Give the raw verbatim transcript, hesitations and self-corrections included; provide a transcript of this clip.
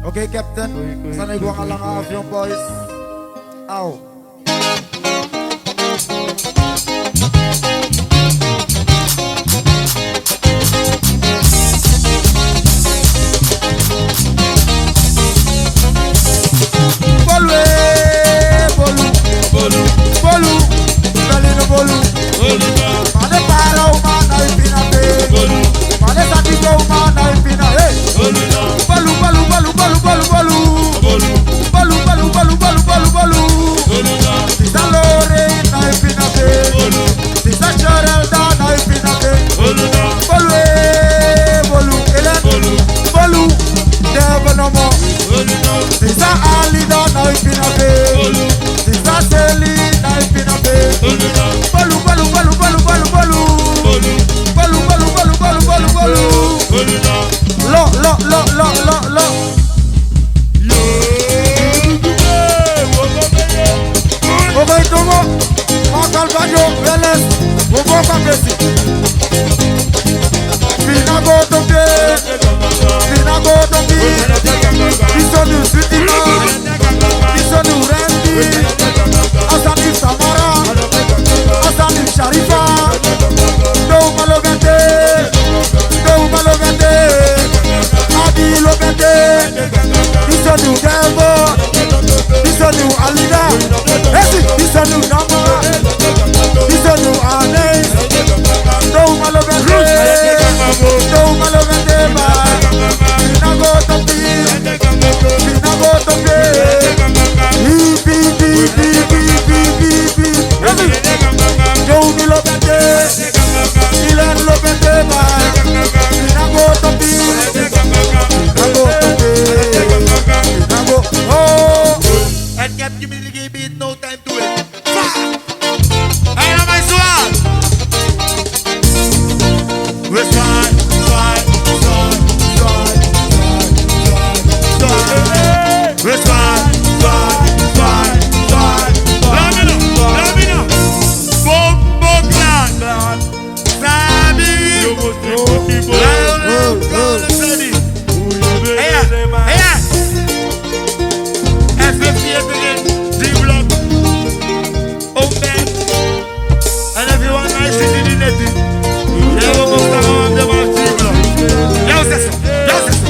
Ok, captain. San e go anga langa avion, boys. Au. Bolu, eh, bolu. Bolu. Bolu. Bolu, no bolu. Bolu, no. Male para uma na ipina pe. Bolu. Male sati go uma na ipina, eh. Bolu, no. Bolu, bolu, bolu, bolu, bolu, bolu. Bolu. Bolu, bolu, bolu, bolu, bolu, bolu. Bolu, no. Sisa Lore na ipina pe. Bolu. Sisa Cherelda na ipina pe. Bolu, no. Bolu, eh, bolu, Ellen. Bolu. Bolu. Debo no mo. Bolu, no. Sisa Alida na ipina pe. Bolu. Sisa Seli na ipina pe. Bolu, no. Bolu, bolu, bolu, bolu, bolu, bolu. Bolu. Bolu, bolu, bolu, bolu, bolu, bolu. Bolu, no. Lo, lo, lo, lo, lo, lo. Yo. Ogo itomo. Makal bajo, Weles. Ogo kwa pesi. Pina go tope. Pina go tope. Isoni Sweetie Ma. Isoni Randy. Asani Samara. Asani Sharifa. Douma lo gate. Douma lo gate. Adi lo gate. Isoni Debo. Isoni Alida. Esi. Isoni Nama. Isoni Ane. Douma lo gate. Douma lo gate ba. Pina go tope. Pina go tope. Pi, pi, pi. Esi. Doumi lo gate. Ilan lo gate ba. Pina go tope. Pina go tope. Pina go. Oh. And kept giving the game beat, no time to it. Fuck! Hey, now my swag. We swag, swag, swag. We swag, swag, swag, swag. Let me know, let me know. Boom, boom, clan. Sabi. Hey, hey. F F T F again. D-Block. Open. And everyone nice in the net. Yeah, we must have on the D-Block. Yo, sesa. Yo, sesa.